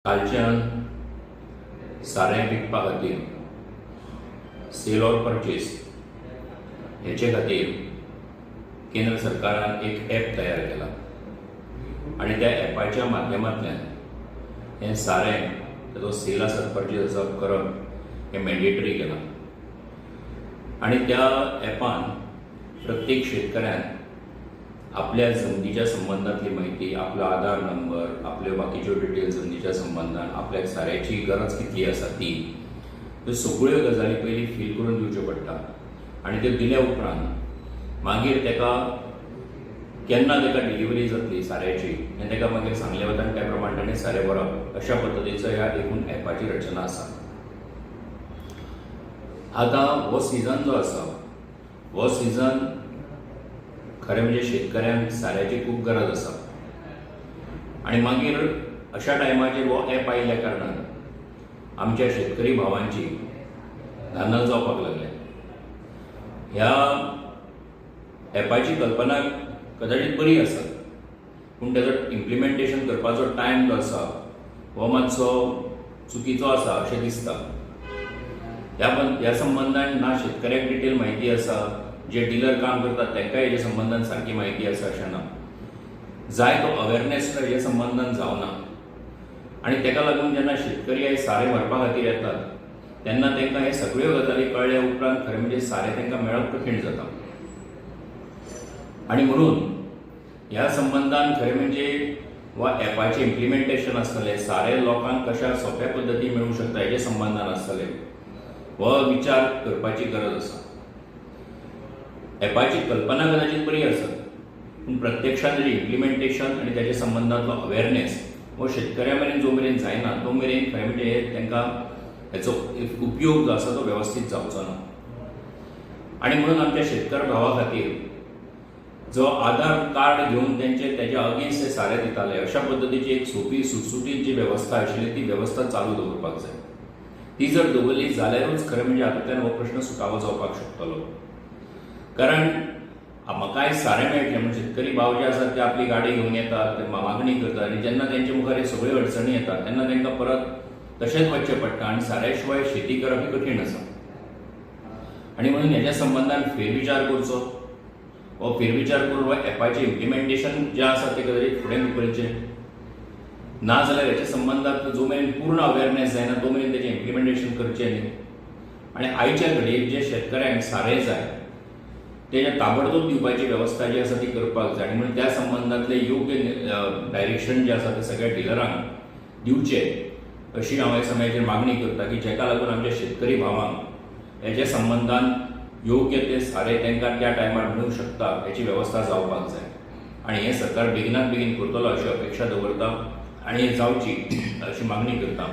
कालच्यान सारें विकपा खातीर sale or purchase हेचे खातीर केंद्र सरकारान एक एप तयार केला आनी त्या एपाच्या माध्यमांतल्यान हें सारें, ताचो सेल आसत, पर्चेस आसप करप हें मॅन्डेटरी केलां. आनी त्या एपान प्रत्येक शेतकऱ्यान आपल्या जमनीच्या संबंदांतली म्हायती, आपलो आधार नंबर, आपल्यो बाकीच्यो डिटेल्स जमनीच्या संबंदान, आपल्याक साऱ्याची गरज कितली आसा ती, ह्यो सगळ्यो गजाली पयलीं फील करून दिवच्यो पडटा. आनी त्यो दिल्या उपरांत मागीर ताका केन्ना ताका डिलिवरी जातली साऱ्याची हें ताका मागीर सांगलें वता आनी त्या प्रमाणे ताणें सारें व्हरप, अशा पद्दतीचो ह्या एकूण एपाची रचना आसा. आतां हो सिजन जो आसा, हो सिजन खरें म्हणजे शेतकऱ्यांक साऱ्याची खूब गरज आसा. आनी मागीर अशा टायमाचेर हो एप आयिल्ल्या कारणान आमच्या शेतकरी भावांची धांदल जावपाक लागल्या. ह्या एपाची कल्पना कदाचित बरी आसत, पूण ताजो इम्प्लिमेंटेशन करपाचो टायम जो आसा हो मातसो चुकीचो आसा अशें दिसता. ह्या संबंदान ना शेतकऱ्याक डिटेल म्हायती आसा, जे डिलर काम करतात तांकां हेजे संबंदान सारकी म्हायती आसा अशें ना. जाय तो अवेरनेस हेजे संबंदान जावना. आनी ताका लागून जेन्ना शेतकरी आयज सारें व्हरपा खातीर येतात तेन्ना तांकां हे सगळ्यो गजाली कळ्ळ्या उपरांत खरें म्हणजे सारें तांकां मेळप कठीण जाता. आनी म्हणून ह्या संबंदान खरें म्हणजे वा एपाचें इम्प्लिमेंटेशन आसतलें, सारें लोकांक कशा सोंप्या पद्दतीन मेळूंक शकता हेजे संबंदान आसतलें, हो विचार करपाची गरज आसा. एपाची कल्पना कदाचित बरी आसत, पूण प्रत्यक्षात ताजें इम्प्लिमेंटेशन आनी ताजे संबंदांतलो अवेरनेस हो शेतकऱ्या मेरेन जो मेरेन जायना तो मेरेन खरें म्हणजे हे तांकां हेचो उपयोग जो आसा तो वेवस्थीत जावचो ना. आनी म्हणून आमच्या शेतकार भावा खातीर जो आधार कार्ड घेवन तेंचे तेज्या अगेन्स्ट ते सारें दिताले, अशा पद्दतीची एक सोंपी सुटसुटीत जी वेवस्था आशिल्ली ती वेवस्था चालू दवरपाक जाय. ती जर दवरली जाल्यारूच खरें म्हणजे हातूंतल्यान हो प्रश्न सुटावो जावपाक शकतलो. कारण म्हाका आयज सारें मेळटलें म्हूण शेतकरी भाव जे आसात ते आपली गाडी घेवन येतात, ते मागणी करतात आनी जेन्ना तेंच्या मुखार हे सगळ्यो अडचणी येतात तेन्ना तांकां परत तशेंच वचचें पडटा आनी साऱ्या शिवाय शेती करप ही कठीण आसा. आनी म्हणून हेज्या संबंदान फेरविचार करचो. हो फेरविचार करून हो एपाचें इम्प्लिमेंटेशन जें आसा तें कदाचित फुडें धुकलचें. ना जाल्यार हेच्या संबंदांत जो मेरेन पूर्ण अवेरनेस जायना तो मेरेन तेजें इम्प्लिमेंटेशन करचें न्ही. आनी आयच्या घडयेक जे शेतकऱ्यांक सारें जाय तेजें ताबडतोब दिवपाची वेवस्था जी आसा ती करपाक जाय. आनी म्हणून त्या संबंदांतलें योग्य डायरेक्शन जें आसा तें सगळ्या डिलरांक दिवचें अशी हांव ह्या समयाचेर मागणी करता, की जेका लागून आमच्या शेतकरी भावांक हेच्या संबंदान योग्य ते सारें तांकां त्या टायमार मेळूंक शकता हेची वेवस्था जावपाक जाय. आनी हें सरकार बेगिनात बेगीन करतलो अशी अपेक्षा दवरता आनी हें जावची अशी मागणी करता.